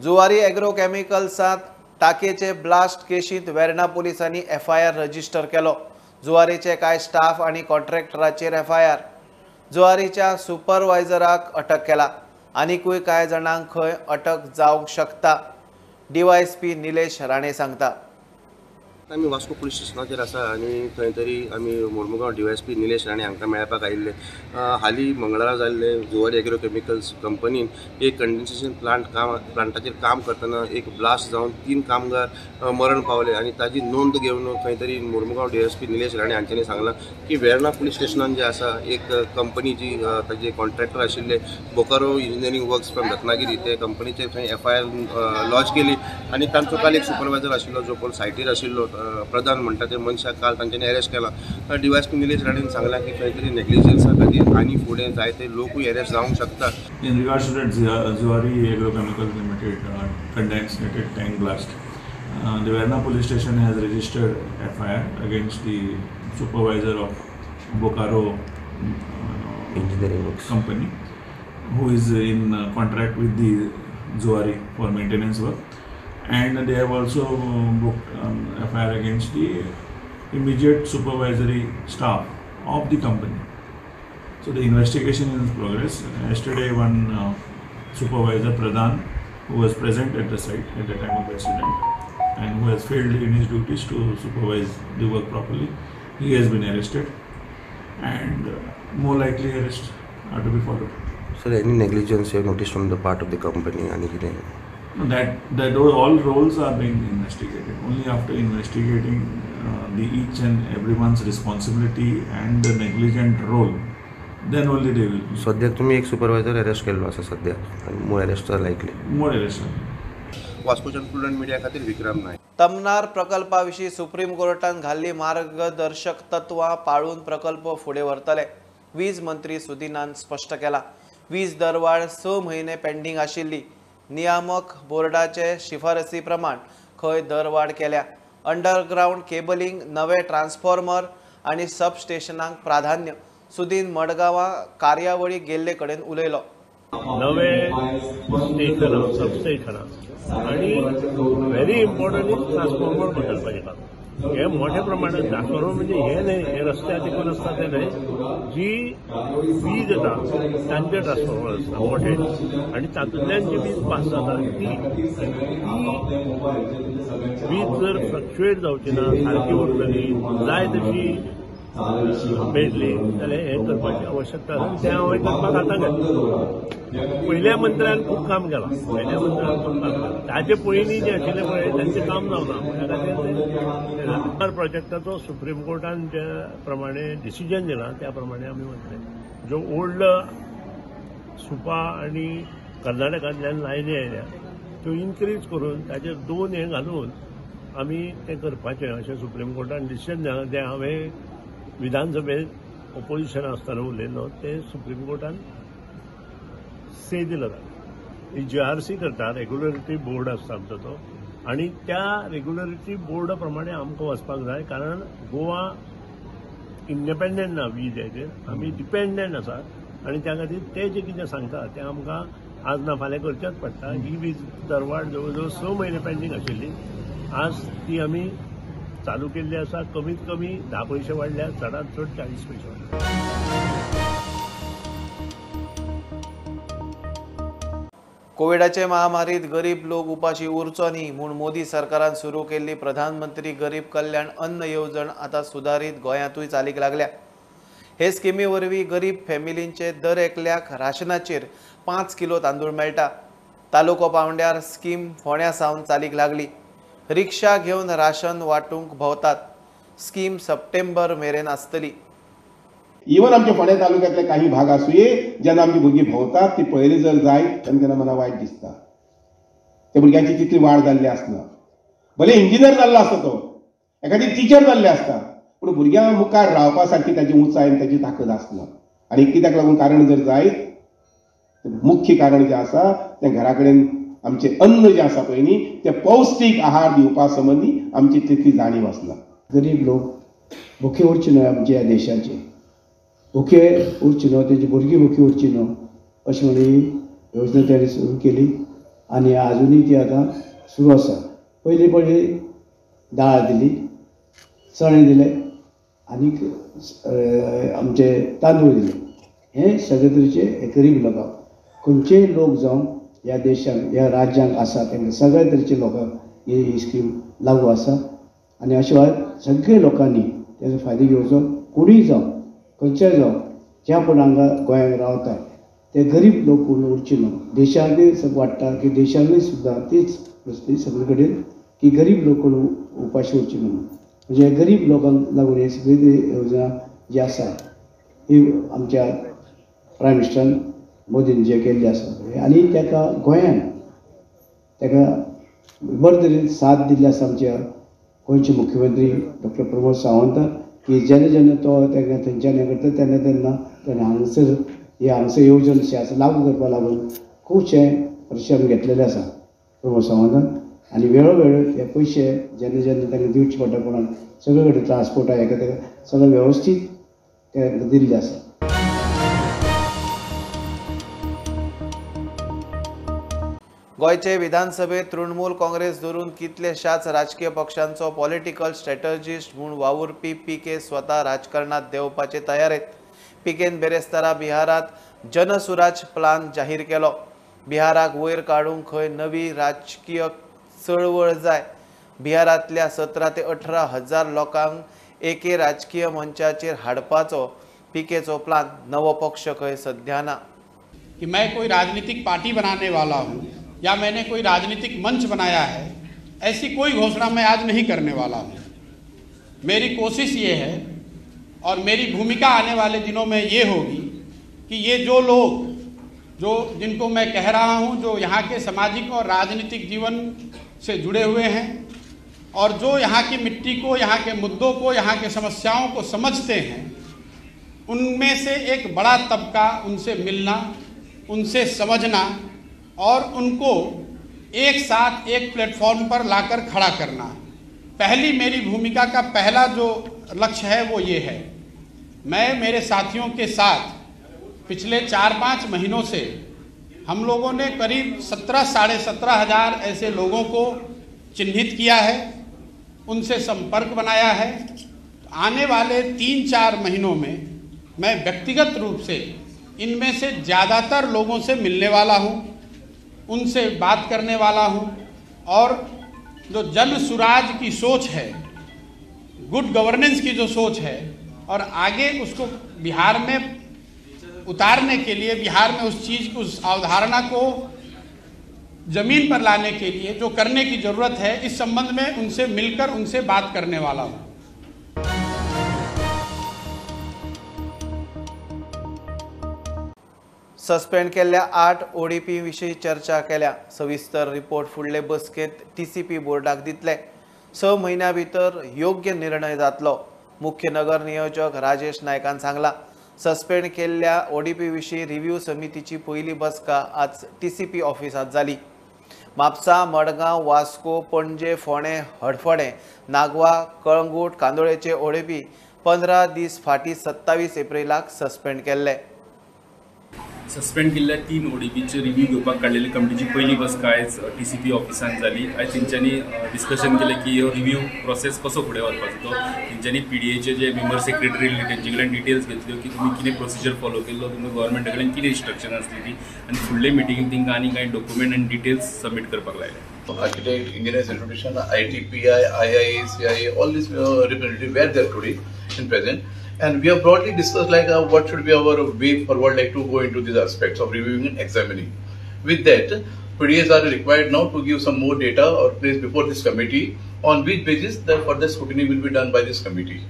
Zuari agro केमिकल्सांत टाकयेचे blast केशींत Verna पोलिसांनी FIR register केलो. जुवारीचे कांय स्टाफ आनी कॉन्ट्रॅक्टराचेर एफआयआर. जुवारीच्या सुपरवायझराक अटक केला. आनिकूय कांय जाणांक खंय अटक जावंक शकता, डीवायएसपी निलेश राणे सांगता. आमी वास्को पुलीस स्टेशनाचेर आसा आनी खंय तरी आमी मोर्मुगांव डीवायएसपी निलेश राणे हांकां मेळपाक आयिल्ले. हालीं मंगळारा जाल्ले जुवारी एग्रो केमिकल्स कंपनीन एक कंडेन्सेशन प्लांटाचेर काम करतना एक ब्लास्ट जावन 3 कामगार मरण पावले आनी ताजी नोंद घेवन खंय तरी मोर्मुगांव डीवायएसपी निलेश राणे हांच्यांनी सांगलां की वेर्णा पुलीस स्टेशनान जे आसा एक कंपनी जी ताजे कॉन्ट्रॅक्टर आशिल्ले Bokaro engineering works from Ratnagiri ते कंपनीचेर खंय एफआयआर लॉज केली आनी तांचो काल एक सुपरवायझर आशिल्लो जो कोण सायटीर आशिल्लो प्रधान म्हणटा ते मनशाक काल तांच्यांनी अरेस्ट केला. डीवायएसपी निलेश राणेन सांगलां की खंय तरी नेग्लिजन्सा खातीर आनी फुडें जायते लोकूय अरेस्ट जावंक शकता. In regards to that Zuari Agrochemicals Limited condensated tank blast, the Verna police station has registered FIR against the supervisor of Bokaro Engineering Works company, who is in contract with the Zuari for maintenance work. And they have also booked FIR against the immediate supervisory staff of the company. So the investigation is in progress. Yesterday one supervisor Pradhan, who was present at the site at the time of accident and who has failed in his duties to supervise the work properly, he has been arrested and more likely arrests are to be followed. Sir, any negligence you have noticed from the part of the company? That all roles are being investigated. Only after investigating the each and everyone's responsibility and the negligent role, then only they will. सद्याक तुम्ही एक supervisor arrest केल्लो आसा सद्या, more arrest are likely. More arrest. वास्कोच्यान prudent media खातीर विक्रम नायक. तमनार प्रकल्पा विशीं supreme कोर्टान घाल्ली मार्गदर्शक तत्वां पाळून प्रकल्प फुडें व्हरतले, वीज मंत्री सुदिनान स्पश्ट केला. वीज दरवाड 6 म्हयने पेंडींग आशिल्ली. नियामक बोर्डाचे शिफारसी प्रमाण खंय दरवाड केल्या. अंडरग्रावंड केबलिंग, नवे ट्रान्सफॉर्मर आनी सबस्टेशनांक प्राधान्य. सुदीन मडगांवां कार्यावळी गेल्ले कडेन उलयलो. नवे स्टेशनां, सबस्टेशनां आनी व्हेरी इम्पॉर्टंट is transformer बदलपाचें काम. हे मोठ्या प्रमाणात ट्रान्सफॉर्मर म्हणजे हे न्हय, हे रस्त्यार देखून आसता ते न्हय, जी वीज येता तांचे ट्रान्सफॉर्मर आसता मोठे आनी तातूंतल्यान जी वीज पास जाता ती वीज जर फ्लक्च्युएट जावची ना, सारकी उरतली, जाय तशी मेळटली जाल्यार हें करपाची आवश्यकता आसा. तें हांवें करपाक आतां घेतलें. पयल्या मंत्र्यान खूब काम केलां, पयल्या मंत्र्यान खूब काम केलां. ताजे पयलीं जे आशिल्ले पळय तांचें काम जावना. त्या खातीर प्रोजेक्टाचो सुप्रीम कोर्टान ज्या प्रमाणे डिसिजन दिलां त्या प्रमाणे आमी वतले. ज्यो ओल्ड सुपा आनी कर्नाटकांतल्यान लायनी आयल्या त्यो इनक्रीज करून ताचेर 2 हे घालून आमी तें करपाचें अशें सुप्रीम कोर्टान डिसिजन दिलां. तें हांवें विधानसभेत ओपोजिशन आसतना उलयल्लो, तें सुप्रीम कोर्टान से दिला. जीआरसी करता, रेग्युलेटरी बोर्ड आसता आमचो तो, आनी त्या रेग्युलेटरी बोर्डा प्रमाणे आमकां वचपाक जाय. कारण गोवा इंडिपेंडंट ना वीज हेचेर, आमी डिपेंडंट आसा आनी त्या खातीर ते जे कितें सांगता तें आमकां आज ना फाल्यां करचेंच पडटा. ही वीज दरवाड जवळ जवळ 6 म्हयने पेंडींग आशिल्ली, आज ती आमी चालू केल्ली आसा. कमीत कमी 10 पयशे वाडल्या, चडांत चड 40 पयशे वाडल्या. कोविडाचे महामारीत गरीब लोक उपाशी उरचो न्ही म्हूण मोदी सरकारान सुरू केल्ली प्रधानमंत्री गरीब कल्याण अन्न येवजण आतां सुदारीत गोंयांतूय चालीक लागल्या. हे स्किमी वरवीं गरीब फॅमिलींचे दर एकल्याक राशनाचेर 5 किलो तांदूळ मेळटा. तालुको पावंड्यार स्कीम फोंड्या सावन चालीक लागली. रिक्षा घेवन राशन वांटूंक भोंवतात. स्कीम सप्टेंबर मेरेन आसतली. इवन आमच्या फोंड्या तालुक्यातले काही भाग आसुये जेन्ना आमची भुरगीं भोंवतात ती पळयली जर जायत तेन्ना तेन्ना मना वायट दिसता. त्या भुरग्यांची तितली वाड जाल्ली आसना. भले इंजिनियर जाल्लो आसता तो, एखादी टिचर जाल्ले आसता, पूण भुरग्यां मुखार रावपा सारकी ताजी उंचाय आनी ताजी ताकद आसना. आनी कित्याक लागून कारण जर जायत, मुख्य कारण जें आसा तें घरा कडेन आमचें अन्न जें आसा पळय न्ही तें पौश्टीक आहार दिवपा संबंदी आमची तितली जाणीव आसना. गरीब लोक भुके उरचे न्हय, आमच्या ह्या देशाचे भुके उरचे न्हय, तेजी भुरगीं भुकी उरची न्हय अशें म्हणून ही योजना तांणी सुरू केली. आनी आजुनूय ती आतां सुरू आसा. पयलीं पयलीं दाळ दिली, चणे दिले आनीक आमचे तांदूळ दिले. हे सगळे तरेचे गरीब लोकांक, खंयचेय लोक जावं ह्या देशांत ह्या राज्यांत आसा तांकां सगळ्या तरेचे लोकांक ही स्कीम लागू आसा. आनी अशे वेळार सगळे लोकांनी तेजो फायदो घेवचो. कोणूय जावं, खंयचेय जावं, ज्या कोण हांगा गोंयांत रावता ते गरीब लोक कोण उरचे न्हू. देशांतूय वाडटा की देशांतूय सुद्दां तीच परिस्थिती सगळे कडेन की गरीब लोक कोण उपाशी उरचे न्हू. म्हणजे गरीब लोकांक लागून ही सगळी येवजण जी आसा ही आमच्या प्रायम मिनिस्टरान मोदीन जे केल्ली आसा आनी ताका गोंयान ताका बरे तरेन साथ दिल्ली आसा आमच्या गोंयचे मुख्यमंत्री डॉक्टर प्रमोद सावंत की जेन्ना जेन्ना तो ताका थंयच्यान हें करता तेन्ना तेन्ना ताणें हांगसर ही हांगसर येवजण अशी आसा लागू करपाक लागून खुबशे परिश्रम घेतलेले आसा प्रमोद सावंतान. आनी वेळोवेळ हे पयशे जेन्ना जेन्ना तांकां दिवचे पडटा कोणाक सगळे कडेन ट्रान्सपोर्टा हेका तेका सगळें वेवस्थीत ते दिल्लें आसा. गोंयचे विधानसभेत तृणमूल काँग्रेस धरून कितलेशाच राजकीय पक्षांचो पॉलिटिकल स्ट्रॅटजिस्ट म्हूण वावुरपी पीके स्वता राजकारणात देंवपाचे तयारेत. पीकेन बेरेस्तारा बिहारात जनसुराज प्लान जाहीर केलो. बिहाराक वयर काडूंक खंय नवी राजकीय चळवळ जाय. बिहारांतल्या 17 ते 18 हजार लोकांक एके राजकीय मंचाचेर हाडपाचो पीकेचो प्लान. नवो पक्ष खंय सध्या ना. की मैं कोई राजनीतिक पार्टी बनाने वाला हूँ या मैंने कोई राजनीतिक मंच बनाया है, ऐसी कोई घोषणा मैं आज नहीं करने वाला हूँ। मेरी कोशिश ये है और मेरी भूमिका आने वाले दिनों में ये होगी कि ये जो लोग जो जिनको मैं कह रहा हूँ, जो यहाँ के सामाजिक और राजनीतिक जीवन से जुड़े हुए हैं और जो यहाँ की मिट्टी को, यहाँ के मुद्दों को, यहाँ के समस्याओं को समझते हैं, उनमें से एक बड़ा तबका उनसे मिलना, उनसे समझना और उनको एक साथ एक प्लेटफॉर्म पर लाकर खड़ा करना, पहली मेरी भूमिका का पहला जो लक्ष्य है वो ये है। मैं मेरे साथियों के साथ पिछले 4-5 महीनों से हम लोगों ने करीब 17 17.5 हज़ार ऐसे लोगों को चिन्हित किया है, उनसे संपर्क बनाया है। आने वाले 3-4 महीनों में मैं व्यक्तिगत रूप से इनमें से ज़्यादातर लोगों से मिलने वाला हूँ, उनसे बात करने वाला हूँ और जो जन सुराज की सोच है, गुड गवर्नेंस की जो सोच है और आगे उसको बिहार में उतारने के लिए, बिहार में उस चीज़ को, उस अवधारणा को ज़मीन पर लाने के लिए जो करने की ज़रूरत है, इस संबंध में उनसे मिलकर उनसे बात करने वाला हूँ। सस्पेंड केल्ल्या 8 ओडीपी विशीं चर्चा केल्या. सविस्तर रिपोर्ट फुडले बसकेंत टीसीपी बोर्डाक दितले. 6 म्हयन्या भितर योग्य निर्णय जातलो, मुख्य नगर नियोजक राजेश नायकान सांगला. सस्पेंड केल्ल्या ओडीपी विशीं रिव्यू समितीची पयली बसका आज टीसीपी ऑफिसांत जाली. म्हापसा, मडगांव, वास्को, पणजे, फोंडें, हडफडें, नागवा, कळंगूट, कांदोळेचे ओडीपी 15 दीस फाटीं 27 एप्रिलाक सस्पेंड केल्ले. सस्पेंड केल्ल्या 3 ओडीपीचे रिव्यू घेवपाक काडलेली कमिटीची पयली बसका आयज टीसीपी ऑफिसान जाली. आयज तेंच्यांनी डिस्कशन केलें की हो रिव्यू प्रोसेस कसो फुडें व्हरपाचो तो. तेंच्यांनी पीडीएचे जे मेंबर सेक्रेटरी तेंचे कडल्यान डिटेल्स घेतल्यो की तुमी कितें प्रोसिजर फॉलो केल्लो, तुमकां गव्हर्मेंटा कडल्यान कितें इन्स्ट्रक्शन आसली ती, आनी फुडले मिटिंगेक तांकां आनी कांय डॉक्युमेंट आनी डिटेल्स सबमीट करपाक लायले. Architect, Engineers Association, ITPI, IIA, CIA, all these representatives were there today in present, and we have broadly discussed like what should be our way forward, like to go into these aspects of reviewing and examining. With that, PDAs are required now to give some more data or place before this committee on which basis the further scrutiny will be done by this committee.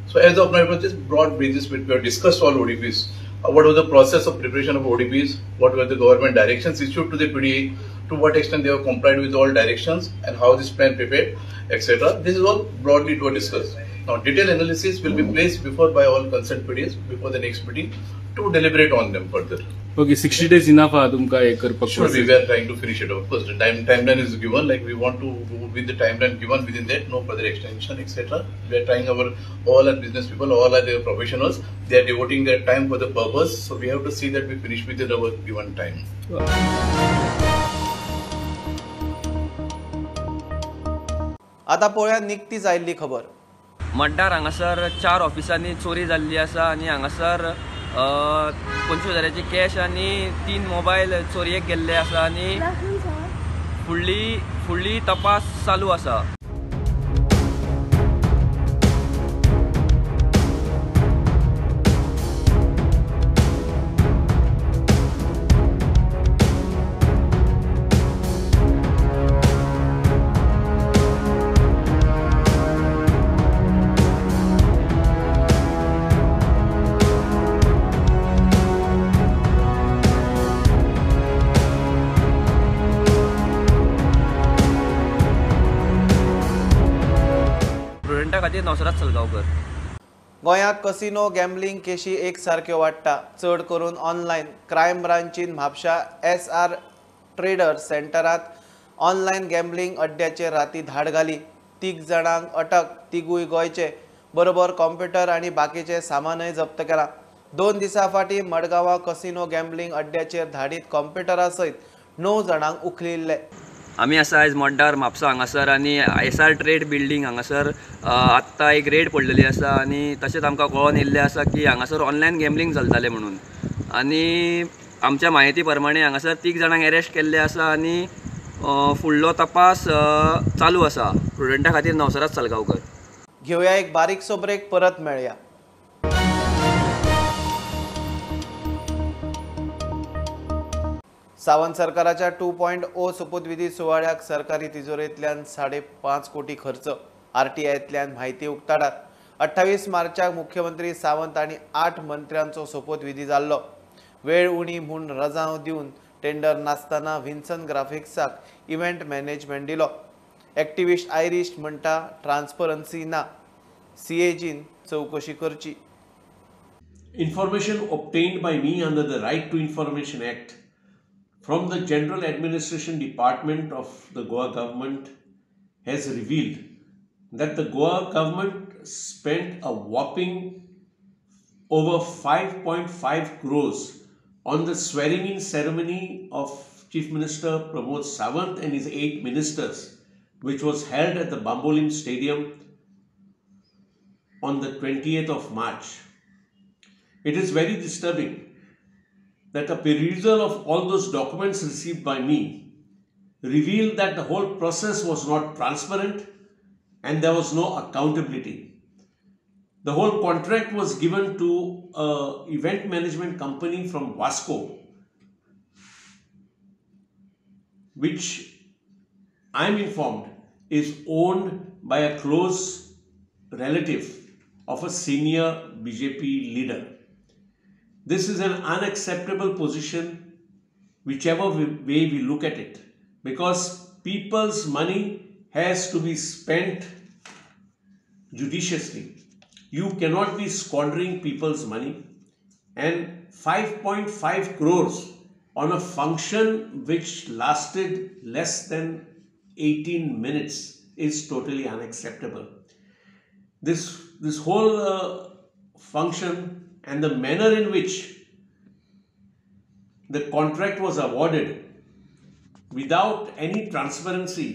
So as of now, it was just broad basis which we have discussed all ODPs. What was the process of preparation of ODPs, what were the government directions issued to the PDA, to what extent they have complied with all directions and how this plan prepared, etc. This is all broadly to discuss. Now, detailed analysis will be placed before by all concerned PDAs before the next meeting to deliberate on them further. Okay, 60 days enough तुमका हे करपाक? Sure, we are trying to finish it off. First, the timeline is given, like we want to go with the timeline given within that, no further extension, etc. We are trying our, all our business people, all our their professionals, they are devoting their time for the purpose. So we have to see that we finish within our given time. आतां पळोवया निकतीच आयिल्ली खबर. मड्डार हांगासर 4 ऑफिसांनी चोरी जाल्ली आसा आनी हांगासर 25,000 कॅश आनी 3 मोबायल चोरयेक गेल्ले आसा आनी फुडली तपास चालू आसा. खातीर नवसराज सलगांवकर. गोंयांत कसिनो गॅम्बलिंग केशी एक सारक्यो वाडटा, चड करून ऑनलायन. क्रायम ब्रांचीन म्हापशा SR trader सेंटरांत ऑनलायन गॅम्बलिंग अड्ड्याचेर राती धाड घाली. 3 जाणांक अटक, तिगूय गोंयचे. बरोबर कॉम्प्युटर आनी बाकीचें सामानय जप्त केलां. 2 दिसां फाटीं मडगांवां कसिनो गॅम्बलिंग अड्ड्याचेर धाडीत कॉम्प्युटरा सयत 9 जाणांक उखलिल्ले. आमी आसा आयज मड्डार म्हापसा हांगासर आनी SR trade बिल्डींग हांगासर आत्तां एक रेड पडलेली आसा आनी तशेंच आमकां कळोन येयल्लें आसा की हांगासर ऑनलायन गॅम्बलिंग चलतालें म्हणून आनी आमच्या म्हायती प्रमाणे हांगासर 3 जाणांक एरेस्ट केल्ले आसा आनी फुडलो तपास चालू आसा. प्रुडंटा खातीर नवसराज सलगांवकर. घेवया एक बारीकसो ब्रेक, परत मेळया. सावंत सरकाराच्या 2.0 सोपूतविधी सुवाळ्याक सरकारी तिजोरेंतल्यान 5.5 कोटी खर्च. आरटीआयतल्यान म्हायती उक्ताडार. 28 मार्चाक मुख्यमंत्री सावंत आनी 8 मंत्र्यांचो सोपूतविधी जाल्लो. वेळ उणी म्हूण रजांव दिवन टेंडर नासतना विन्सन ग्राफिक्साक इव्हेंट मॅनेजमेंट दिलो. एक्टिविस्ट आयरिश म्हणटा ट्रान्सपरन्सी ना, सीएजीन चवकशी करची. Information obtained by me under the Right to Information Act from the General Administration Department of the Goa government has revealed that the Goa government spent a whopping over 5.5 crores on the swearing-in ceremony of Chief Minister Pramod Sawant and his 8 ministers, which was held at the Bambolim Stadium on the 20th of March. It is very disturbing that a perusal of all those documents received by me revealed that the whole process was not transparent and there was no accountability. The whole contract was given to an event management company from Vasco, which I am informed is owned by a close relative of a senior BJP leader. This is an unacceptable position, whichever way we look at it, because people's money has to be spent judiciously. You cannot be squandering people's money, and 5.5 crores on a function which lasted less than 18 minutes is totally unacceptable. This whole function and the manner in which the contract was awarded without any transparency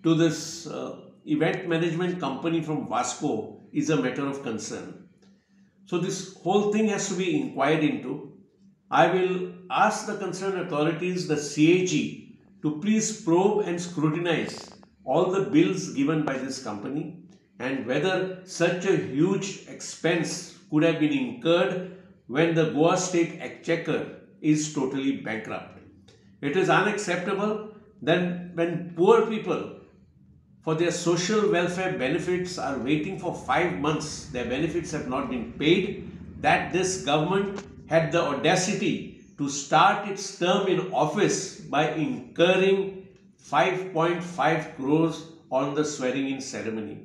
to this event management company from Vasco is a matter of concern. So this whole thing has to be inquired into. I will ask the concerned authorities, the CAG, to please probe and scrutinize all the bills given by this company and whether such a huge expense could have been incurred when the Goa State Exchequer is totally bankrupt. It is unacceptable then when poor people for their social welfare benefits are waiting for 5 months, their benefits have not been paid, that this government had the audacity to start its term in office by incurring 5.5 crores on the swearing-in ceremony.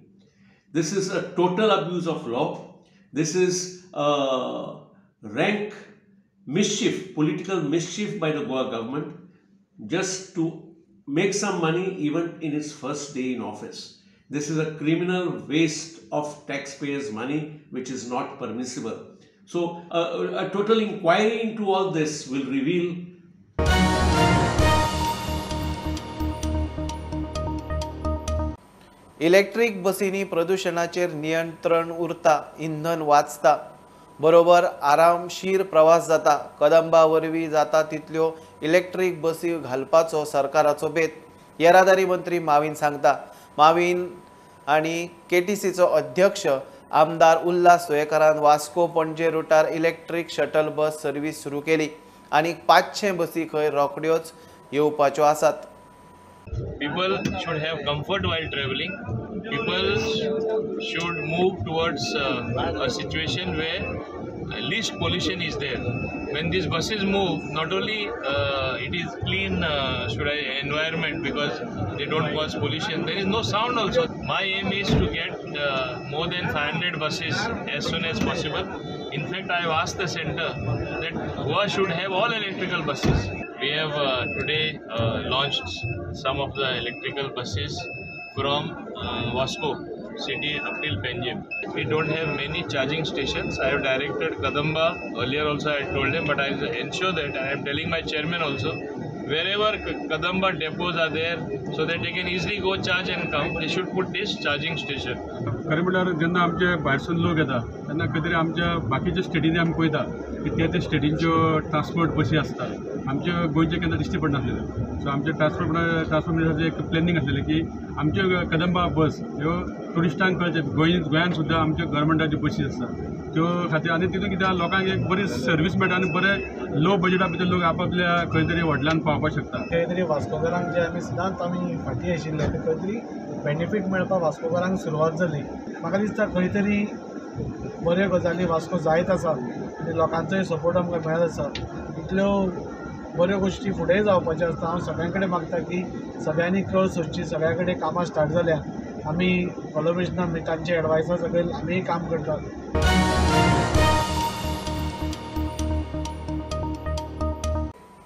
This is a total abuse of law. This is a rank mischief, political mischief by the Goa government, just to make some money even in its first day in office. This is a criminal waste of taxpayers' money, which is not permissible. So a total inquiry into all this will reveal. Electric बसींनी प्रदुशणाचेर नियंत्रण उरता, इंधन वाचता, बरोबर आरामशीर प्रवास जाता. कदंबा वरवीं जाता तितल्यो इलेक्ट्रीक बसी घालपाचो सरकाराचो बेत, येरादारी मंत्री माविन सांगता. माविन आनी केटीसीचो अध्यक्ष आमदार उल्हास तुयेंकारान वास्को पणजे रुटार इलेक्ट्रीक शटल बस सर्वीस सुरू केली आनी 500 बसी खंय रोखड्योच येवपाच्यो आसात. People should have comfort while traveling. People should move towards a situation where least pollution is there. When these buses move, not only it is clean environment, because they don't cause pollution, there is no sound also. My aim is to get more than 500 buses as soon as possible. In fact, I have asked the center that Goa should have all electrical buses. We have today launched some of the electrical buses from Vasco city up till Panjim. We don't have many charging stations. I have directed Kadamba, earlier also I told them, but I will ensure that I am telling my chairman also, wherever Kadamba depots are there, so that they can easily go charge and come, they should put this charging station. खरें म्हणल्यार जेन्ना आमचे भायरसून लोक येता तेन्ना खंय तरी आमच्या बाकीच्या स्टेटींनी आमी पळयता की त्या त्या स्टेटींच्यो ट्रान्सपोर्ट बसी आसता, आमच्या गोंयचे केन्ना दिश्टी पडनासलेल्यो. सो आमचे ट्रान्सपोर्ट मिनिस्टराचें एक प्लॅनिंग आसलेलें की आमच्यो कदंबा बस ह्यो ट्युरिस्टांक कळचें गोंयांत सुद्दां आमच्यो गव्हर्मेंटाच्यो बसी आसता त्यो खातीर, आनी तितून कितें लोकांक एक बरी सर्वीस मेळटा आनी बरे लो बजेटा भितर लोक आपापल्या खंय तरी हॉटेलान पावपाक शकता. खंय तरी वास्कोकारांक जे आमी सदांच आमी फाटीं आशिल्ले ते खंय तरी बेनिफीट मेळपाक वास्कोकारांक सुरवात जाली. म्हाका दिसता खंय तरी बऱ्यो गजाली वास्को जायत आसा आनी लोकांचोय सपोर्ट आमकां मेळत आसा. इतल्यो बऱ्यो गोश्टी फुडेंय जावपाच्यो आसता. हांव सगळ्यां कडेन मागता की सगळ्यांनी कळ सोदची, सगळ्यां कडेन कामां स्टार्ट जाल्या, आमी कोलॉबरेशनान तांचे एडवायसा सकयल आमीय काम करतात.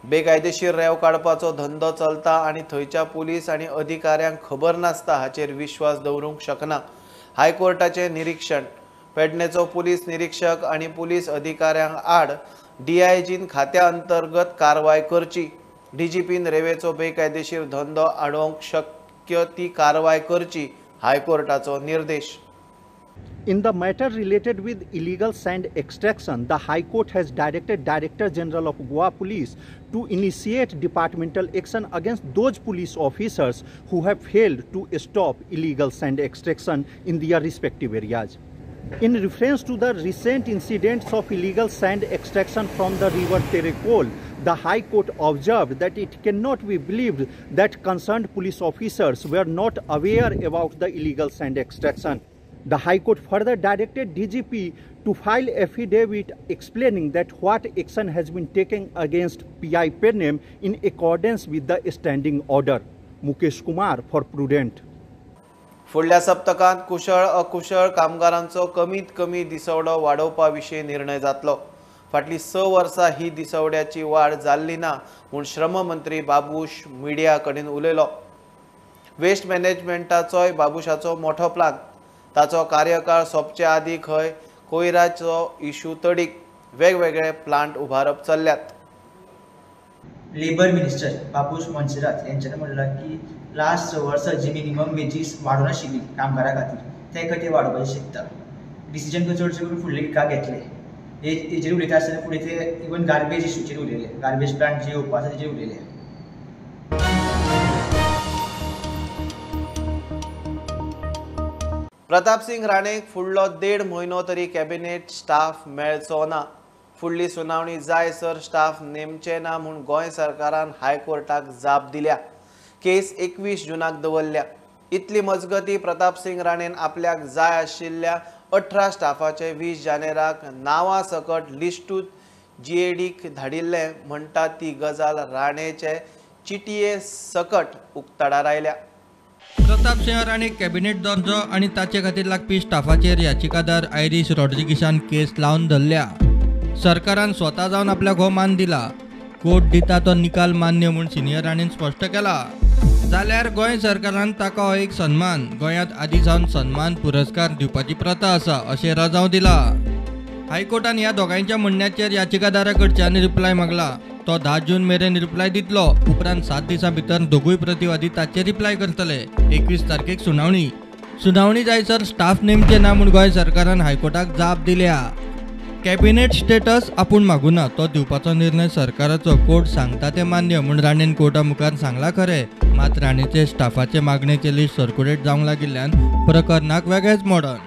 बेकायदेशीर रेंव काडपाचो धंदो चलता आनी थंयच्या पुलीस आनी अधिकाऱ्यांक खबर नासता हाचेर विश्वास दवरूंक शकना. हायकोर्टाचें निरीक्षण. पेडणेचो पुलीस निरीक्षक आनी पुलीस अधिकाऱ्यांक आड डीआयजीन खात्या अंतर्गत कारवाय करची. डीजीपीन रेंवेचो बेकायदेशीर धंदो आडोवंक शक्य ती कारवाय करची, हायकोर्टाचो निर्देश. In the matter related with illegal sand extraction, the High Court has directed Director General of Goa Police to initiate departmental action against those police officers who have failed to stop illegal sand extraction in their respective areas. In reference to the recent incidents of illegal sand extraction from the river Terekhol, the High Court observed that it cannot be believed that concerned police officers were not aware about the illegal sand extraction. The High Court further directed DGP to file affidavit explaining that what action has been taken against PI Pernem in accordance with the standing order. Mukesh Kumar for Prudent. फुडल्या सप्तकांत कुशळ अकुशळ कामगारांचो कमीत कमी दिसवडो वाडोवपा विशीं निर्णय जातलो. फाटलीं 6 वर्सां ही दिसवड्याची वाड जाल्ली ना म्हूण श्रम मंत्री बाबूश मिडिया कडेन उलयलो. वेस्ट मॅनेजमेंटाचोय बाबूशाचो मोठो प्लान. ताचो कार्यकाळ सोंपचे आदीं खंय कोयराचो इशू तडीक वेगवेगळे प्लांट उबारप चल्ल्यात. लेबर मिनिस्टर बाबूश मोन्सेरात यांच्यानी म्हणलां की लास्ट 6 वर्सां जी मिनिमम वेजीस वाडून आशिल्ली कामगारां खातीर ते खंय ते वाडोवपाचें शकता. डिसिजन चडशे करून फुडले विकाक घेतले. हेजेर उलयता आसतना फुडें ते इवन गार्बेज इशूचेर उलयले, गार्बेज प्लांट जे येवपा आसा तेजेर उलयले. प्रताप सिंग राणेक फुडलो 1.5 म्हयनो तरी कॅबिनेट स्टाफ मेळचो ना. फुडली सुनावणी जाय सर स्टाफ नेमचे ना म्हूण गोंय सरकारान हायकोर्टाक जाप दिल्या. केस 21 जूनाक दवरल्या. इतली मजगती प्रताप सिंग राणेन आपल्याक जाय आशिल्ल्या 18 स्टाफाचे 20 जानेराक नांवा सकट लिस्टूत जीएडीक धाडिल्लें म्हणटा ती गजाल राणेचे चिटये सकट उक्ताडार आयल्या. प्रताप सिंह राणे कॅबिनेट दर्जो आनी ताचे खातीर लागपी स्टाफाचेर याचिकादार आयरीश रॉड्रिगीसान केस लावन धरल्या. सरकारान स्वता जावन आपल्याक हो मान दिला. कोर्ट दिता तो निकाल मान्य म्हूण सिनियर राणेन स्पश्ट केला. जाल्यार गोंय सरकारान ताका हो एक सन्मान, गोंयांत आदीं सावन सन्मान पुरस्कार दिवपाची प्रथा आसा अशें रजांव दिला. हायकोर्टान ह्या दोगांयच्या म्हणण्याचेर याचिकादारा कडच्यान रिप्लाय मागला. तो 10 जून मेरेन रिप्लाय दितलो. उपरांत 7 दिसां भितर दोगूय प्रतिवादी ताचेर रिप्लाय करतले. 21 तारखेक सुनावणी. सुनावणी जायसर स्टाफ नेमचे ना म्हूण गोंय सरकारान हायकोर्टाक जाप दिल्या. कॅबिनेट स्टेटस आपूण मागुना, तो दिवपाचो निर्णय सरकाराचो, कोर्ट सांगता ते मान्य म्हूण राणेन कोर्टा मुखार सांगला खरें, मात राणेचे स्टाफाचे मागणेचे लिस्ट सर्क्युलेट जावंक लागिल्ल्यान प्रकरणाक वेगळेच मोडण.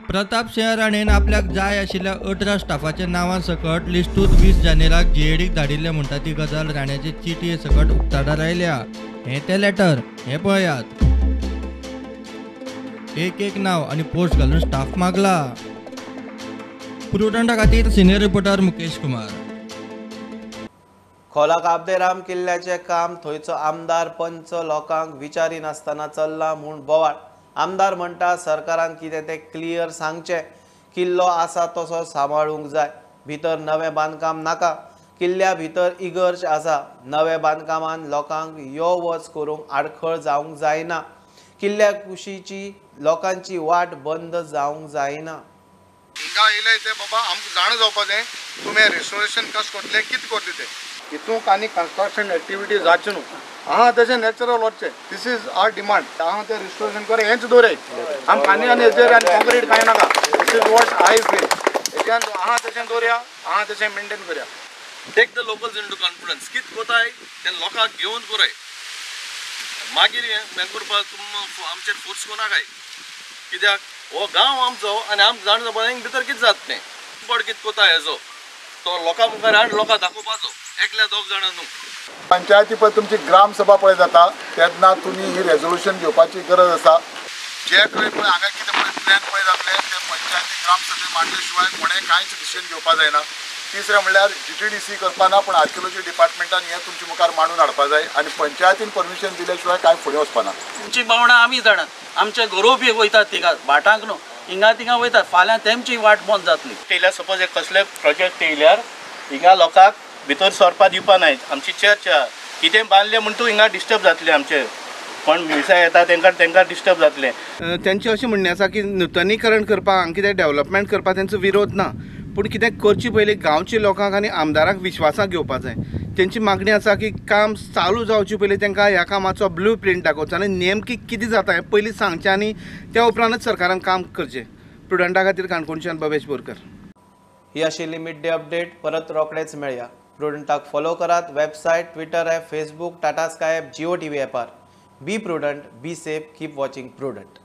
प्रताप सिंह राणेन आपल्याक जाय आशिल्ल्या 18 स्टाफाच्या नांवां सकट लिस्टूच 20 जानेराक जीएडीक धाडिल्लें म्हणटा ती गजाल राण्याचे चिटये सकट उक्ताडार आयल्या. हें तें लेटर, हें पळयात. एक एक नांव आनी पोस्ट घालून स्टाफ मागला. प्रुडंटा खातीर सिनियर रिपोर्टर मुकेश कुमार. खोला काबदेराम किल्ल्याचें काम थंयचो आमदार पंच लोकांक विचारी नासतना चल्ला म्हूण बोवाळ. आमदार म्हणटा सरकारान कितें तें क्लियर सांगचें, किल्लो आसा तसो सांबाळूंक जाय, भितर नवें बांदकाम नाका, किल्ल्या भितर इगर्ज आसा, नव्या बांदकामान लोकांक यो वच करूंक आडखळ जावंक जायना, किल्ल्या कुशीची लोकांची वाट बंद जावंक जायना. हिंगा येयले ते बाबा आमकां जाणा जावपा जाय तुमी रेस्टोरेशन कशें करतले, कितें करतले ते. हितूंक आनी कन्स्ट्रक्शन एक्टिविटी जावची न्हू, आहा तशें नॅचरल वचचें. This is our demand. आहा तें रिस्टोरेशन कर, हेंच दवराय आमकां आनी आनी हेजेर आनी कॉन्क्रीट कांय नाका. This is what I feel. हेच्यान आहा तशें दवरया, आहा तशें मेंटेन करया. Take the locals into confidence. कितें कोताय तें लोकांक घेवन कोराय, मागीर हें करपाक तुम आमचेर फोर्स कोनाकाय, कित्याक हो गांव आमचो आनी आमकां जाण जावपा भितर कितें जाता तें बड कितें कोता हेजो तो लोकां मुखार हाड, लोकां दाखोवपाचो, एकल्या दोग जाणां न्हू. पंचायती पळय तुमची ग्रामसभा पळय जाता तेन्ना तुमी ही रेजोल्युशन घेवपाची गरज आसा. जे खंय पळय हांगा कितें पळय प्लॅन पळय जातले ते पंचायती ग्रामसभे मांडले शिवाय कोणें कांयच डिसिजन घेवपा जायना. तिसरें म्हणल्यार GTDC करपा ना, पूण आर्किओलॉजी डिपार्टमेंटान हें तुमचे मुखार मांडून हाडपा जाय आनी पंचायतीन परमिशन दिल्या शिवाय कांय फुडें वचपा ना. तुमची भावणां आमी जाणात, आमचे गरोबी वयतात थिंगा भाटांक न्हू, हिंगा थिंगा वयतात, फाल्यां तेमची वाट बंद जातली. येयल्यार सपोज एक कसले प्रोजेक्ट येयल्यार हिंगा लोकांक भितर सरपा दिवपा नाय. आमची चर्च आहा, कितें बांदलें म्हण तूं हिंगा डिस्टर्ब जातलें, आमचें कोण मिसां येता तेंकां तेंकां डिस्टर्ब जातलें. तेंचें अशें म्हणणें आसा की नुतनीकरण करपाक हांगा कितें डेवलपमेंट करपाक तेंचो विरोध ना, पूण कितें करचें पयलीं गांवच्या लोकांक आनी आमदारांक विश्वासाक घेवपा जाय. तेंची मागणी आसा की काम चालू जावचे पयलीं तेंकां ह्या कामाचो ब्लू प्रिंट दाखोवचो आनी नेमकी कितें जाता हें पयलीं सांगचें आनी त्या उपरांतच सरकारान काम करचें. प्रुडंटा खातीर काणकोणच्यान भवेश बोरकर. ही आशिल्ली मिड डे अपडेट. परत रोखडेच मेळया. प्रुडंटाक फॉलो करात website, Twitter app, Facebook, Tata Sky app, Jio TV ॲपार. Be prudent, be safe, keep watching Prudent.